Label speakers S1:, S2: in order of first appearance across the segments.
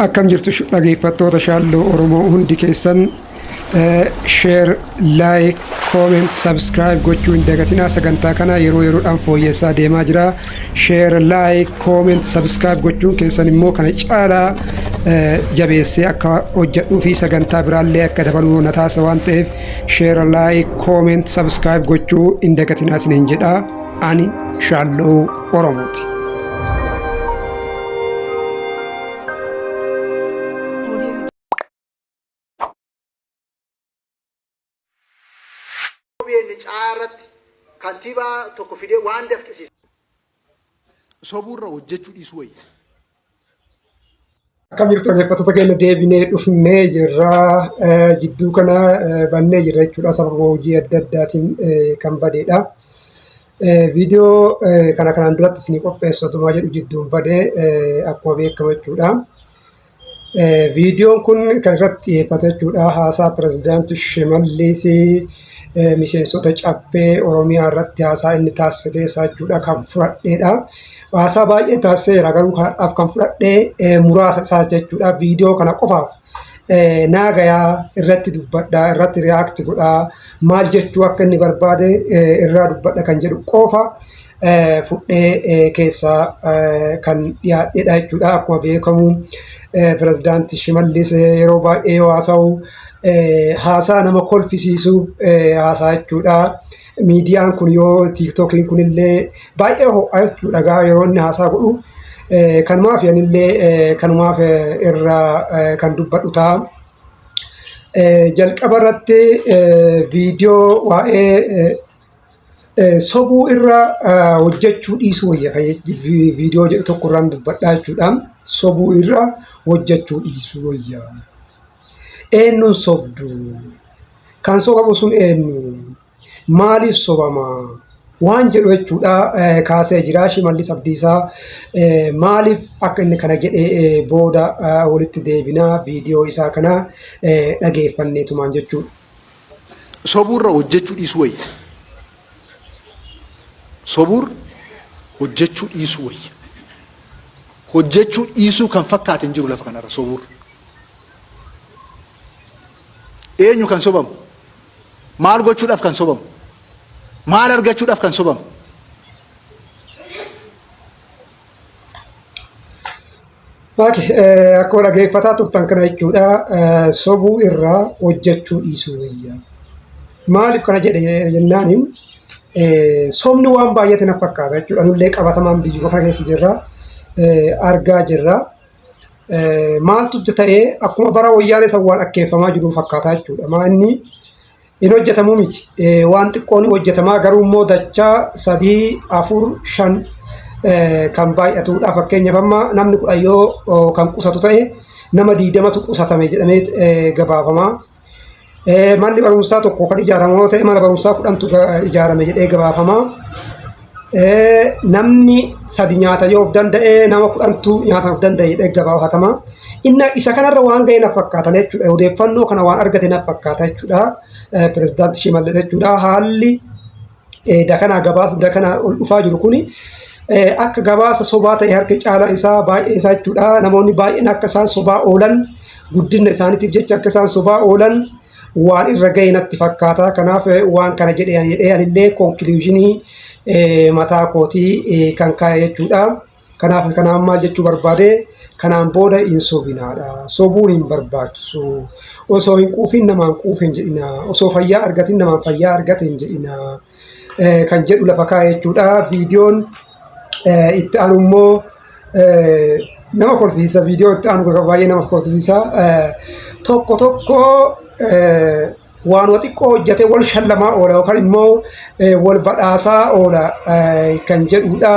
S1: Akkam jirtu dhageeffattoota Shaalloo Oromoo hundi keessan share, like, comment, subscribe gochuu hin dagatinaa. Sagantaa kana yeroo yeroodhaan fooyyessaa deemaa jira. Share, like, comment, subscribe gochuun keessan immoo kana caalaa jabeessee akka hojjedhuu fi sagantaa biraallee akka dabaluu na taasisa waan ta'eef share, like, comment, subscribe gochuu hin dagatinaa isiniin jedha. Ani Shaalloo Oromooti.
S2: OBN caayaa irratti kantiibaa tokko fidee waan dafqisiise.
S3: Sobuurra hojjechuu dhiisuu wayya.
S1: Akkam jirtu dhaggeeffattoota keenya deebinee dhufnee jirra. Jidduu kana bannee jirra jechuudha. Sababa hojii adda addaatiin kan badeedha. Viidiyoo kana kanaan duratti isinii qopheessatumaa jedhu jidduun badee akkuma beekamu jechuudha. Viidiyoon kun kan irratti xiyyeeffate jechuudha. Haasaa pirezidaanti Shimallis miseensota caffee Oromiyaa irratti haasaa inni taasise keessaa jechuudha kan fudhadheedha. Haasaa baay'ee taasiseera garuu kanaaf kan fudhadhee muraasa isaa jechuudha. Viidiyoo kana qofaaf naagayaa irratti dubbadha, irratti riyaakti godhaa, maal jechuu akka inni barbaade irraa dubbadha kan jedhu qofa fudhee keessaa kan dhiyaadhedha jechuudha. Akkuma beekamu pirezidaanti Shimallis yeroo baay'ee yoo haasa'u haasaa nama kolfisiisu haasaa jechuudha. Miidiyaan kun yoo tiiktookiin kunillee baay'ee ho'a jechuudha gaa yeroo inni haasaa godhu. Kanumaaf anillee kanumaaf irraa kan dubbadhu ta'a. Jalqaba irratti viidiyoo waa'ee sobuu irra hojjechuu dhiisuu wayya viidiyoo jedhu tokko irraan dubbadhaa jechuudha. Sobuu irra hojjechuu dhiisuu wayya. Eenyuun sobdu? Kan sobamu sun eenyu? Maaliif sobama? Waan jedhu jechuudha kaasee jira. Shimallis Abdiisaa maaliif akka inni kana jedhee booda walitti deebinaa viidiyoo isaa kana dhageeffanneetumaan jechuudha.
S3: Sobuurra hojjechuu dhiisuu wayya. Sobuurra hojjechuu dhiisuu wayya. Hojjechuu dhiisuu kan fakkaate hin jiru lafa kanarra sobuurra. Eenyu kan sobamu? Maal gochuudhaaf kan sobamu? Maal argachuudhaaf kan sobamu?
S1: Okay, akkuma dhageeffataa turtan kana jechuudha sobuu irraa hojjechuu dhiisuu wayya. Maaliif kana jedhe jennaan sobni waan baay'ate na fakkaata jechuudha. Nullee qabatamaan biyyuma kana keessa jirra argaa jirra. Maaltu ta'ee akkuma bara wayyaanee san waan akkeeffamaa jiru fakkaata jechuudha. Maa inni hin hojjetamu miti. Waan xiqqoon hojjetamaa garuu immoo dachaa 3, 4, 5 kan baay'atudha. Fakkeenyaaf amma namni 10 yoo kan qusatu ta'e nama 20tu qusatame jedhamee gabaafama. Manni barumsaa tokko kan ijaaramu yoo ta'e mana barumsaa 10tu ijaarame jedhee gabaafama. Namni sadi nyaata yoo of danda'e nama 10tu nyaata of danda'e jedhee gabaafatama. Inni isa kanarra waan ga'e na fakkaata jechuudha. Odeeffannoo kana waan argate na fakkaata jechuudha. Pirezidaanti Shimallis jechuudha. Haalli dakanaa gabaasa dakanaa ol dhufaa jiru kuni akka gabaasa sobaa ta'e harki caalaa isaa baay'ee isaa jechuudha. Namoonni baay'een akka isaan sobaa oolan guddina isaaniitiif jecha akka isaan sobaa oolan waan irra ga'e natti fakkaata. Kanaaf waan kana jedhee jedhee anillee konkiliuzhinii mataa kootii kan kaa'e jechuudha. Kanaaf kanaan maal jechuu barbaade kanaan booda hin sobinaadha. Sobuun hin barbaachisu. Osoo hin quufin namaan quufe hin jedhina. Osoo fayyaa argatin namaan fayyaa argate hin jedhina. Kan jedhu lafa kaa'e jechuudha. Viidiyoon itti aanu immoo nama kolfisiisa. Viidiyoo itti aanu baay'ee nama kolfisiisa. Tokko tokko waanuma xiqqoo hojjetee wal shallamaa oola yookaan immoo wal badhaasaa oola kan jedhudha.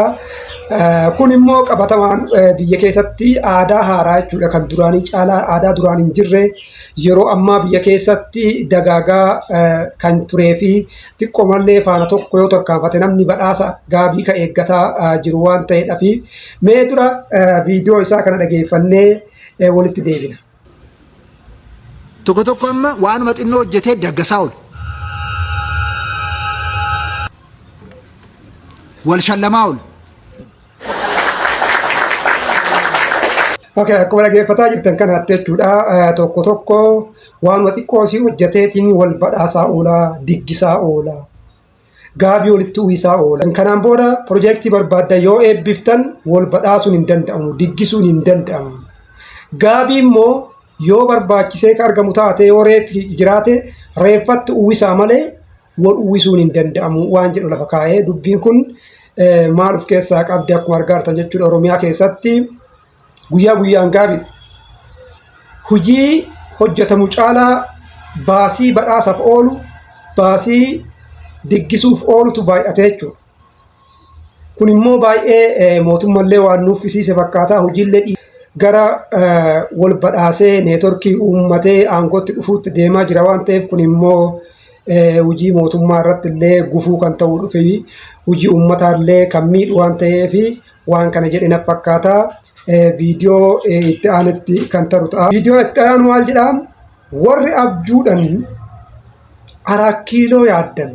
S1: Kun immoo qabatamaan biyya keessatti aadaa haaraa jechuudha kan duraanii caalaa aadaa duraan hin jirre yeroo ammaa biyya keessatti dagaagaa kan turee fi xiqqoo mallee faana tokko yoo tarkaanfate namni badhaasa gaabii ka eeggataa jiru waan ta'eedha fi mee dura viidiyoo isaa kana dhageeffannee walitti deebina.
S3: Tokko tokko amma waanuma xinnoo hojjetee daggasaa oolu. Wal shallamaa oolu.
S1: Okay, akkuma dhaggeeffataa jirtan kanaatti jechuudha. Tokko tokko waanuma xiqqoo si hojjeteetiin wal badhaasaa oola, diggisaa oola, gaabii walitti uwwisaa oola. Kanaan booda piroojeektii barbaaddan yoo eebbiftan wal badhaasuun hin danda'amu, diggisuun hin danda'amu. Gaabii immoo yoo barbaachisee ka argamu taate, yoo reeffi jiraate reeffatti uwwisaa malee wal uwwisuun hin danda'amu waan jedhu lafa kaa'ee. Dubbiin kun maal of keessaa qabdi? Akkuma argaa jirtan jechuudha, Oromiyaa keessatti guyyaa guyyaan gaabii hojii hojjetamu caalaa baasii badhaasaaf oolu, baasii diggisuuf oolutu baay'ate jechuudha. Kun immoo baay'ee mootummallee waan nuffisiise fakkaata. Hojiillee gara wal badhaasee neetworkii uummatee aangootti dhufuutti deemaa jira waan ta'eef, kun immoo hojii mootummaa irratti illee gufuu kan ta'uu dhufe, hojii uummataa illee kan miidhu waan ta'eef waan kana jedhe na fakkaata. Viidiyoo itti aanutti kan taru ta'a. Viidiyoo itti aanu maal jedhaa? Warri abjuudhaan Araa Kiiloo yaaddan,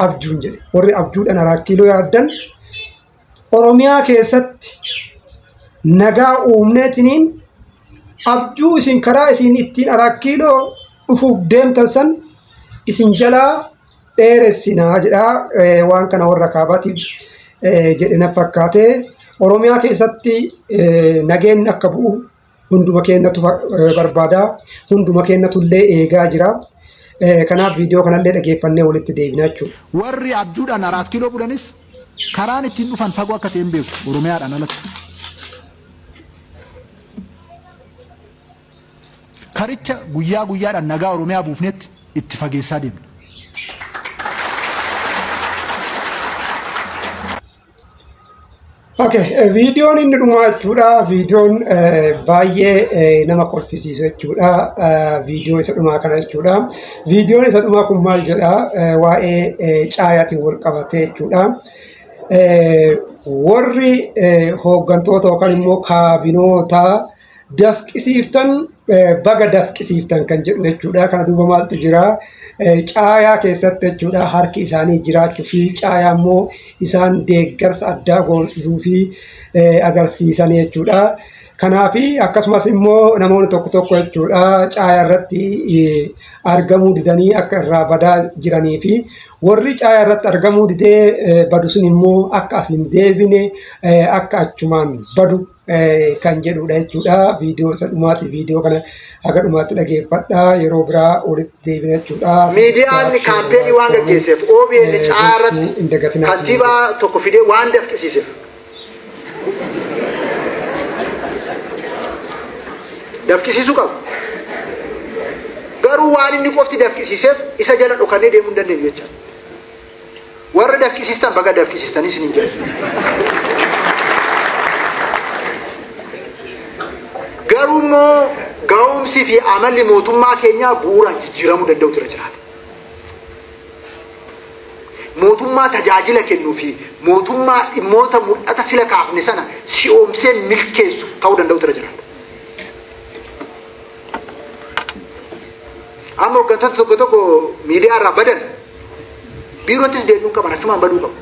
S1: abjuun jedhe, warri abjuudhaan Araa Kiiloo yaaddan, Oromiyaa keessatti nagaa uumneetiniin abjuu isin karaa isin ittiin Araa Kiiloo dhufuuf deemtan san isin jalaa dheeressinaa jedhaa. Waan kana warra kaabaatiif jedhe na fakkaate. Oromiyaa keessatti nageenyi akka bu'u hunduma keenyatu barbaada, hunduma keenyatu illee eegaa jira. Kanaaf viidiyoo kanallee dhageeffannee walitti deebina jechuudha.
S3: Warri abjuudhaan Araat Kiiloo bulanis karaan ittiin dhufan fagoo akka ta'e hin beeku Oromiyaadhaan alatti. Karicha guyyaa guyyaadhaan nagaa Oromiyaa buufnetti itti fageessaa deemna.
S1: Okay, viidiyoon inni dhumaa jechuudha. Viidiyoon baay'ee nama kolfisiisu jechuudha. Viidiyoo isa dhumaa kana jechuudha. Viidiyoon isa dhumaa kun maal jedha? Waa'ee caayaatiin wal qabatee jechuudha. Warri hooggantoota yookaan immoo kaabinoota dafqisiiftan baga dafqisiiftan kan jedhu jechuudha. Kana duuba maaltu jira? Caayaa keessatti jechuudha harki isaanii jiraachuu fi caayaa immoo isaan deeggarsa addaa goonsisuu fi agarsiisan jechuudha. Kanaaf akkasumas immoo namoonni tokko tokko jechuudha caayaa irratti argamuu didanii akka irraa badaa jiranii fi warri caayaa irratti argamuu didee badu sun immoo akka as hin deebine, akka achumaan badu kan jedhudha jechuudha. Viidiyoo isa dhumaati. Viidiyoo kana haga dhumaatti dhageeffadha. Yeroo biraa walitti deebina jechuudha.
S2: Miidiyaan kaampeenii waan gaggeesseef, OBN caayaa irratti
S1: Hin dagatinaa.
S2: kantiibaa tokko fidee waan dafqisiiseef. Dafqisiisuu qabu. Garuu waan inni qofti dafqisiiseef isa jala dhokannee deemuu hin dandeenyu jecha. Warra dafqisiistan baga dafqisiistanii isiniin jedha. Garuu immoo ga'umsi fi amalli mootummaa keenyaa bu'uuraan jijjiiramuu danda'utu irra jiraata. Mootummaa tajaajila kennuu fi mootummaa dhimmoota mul'ata sila kaafne sana si'oomsee milkeessu ta'uu danda'utu irra jiraata. Amma hooggantoota tokko tokko miidiyaa irraa badan, biiroottis deebi'uu qaban, achumaan baduu qabu.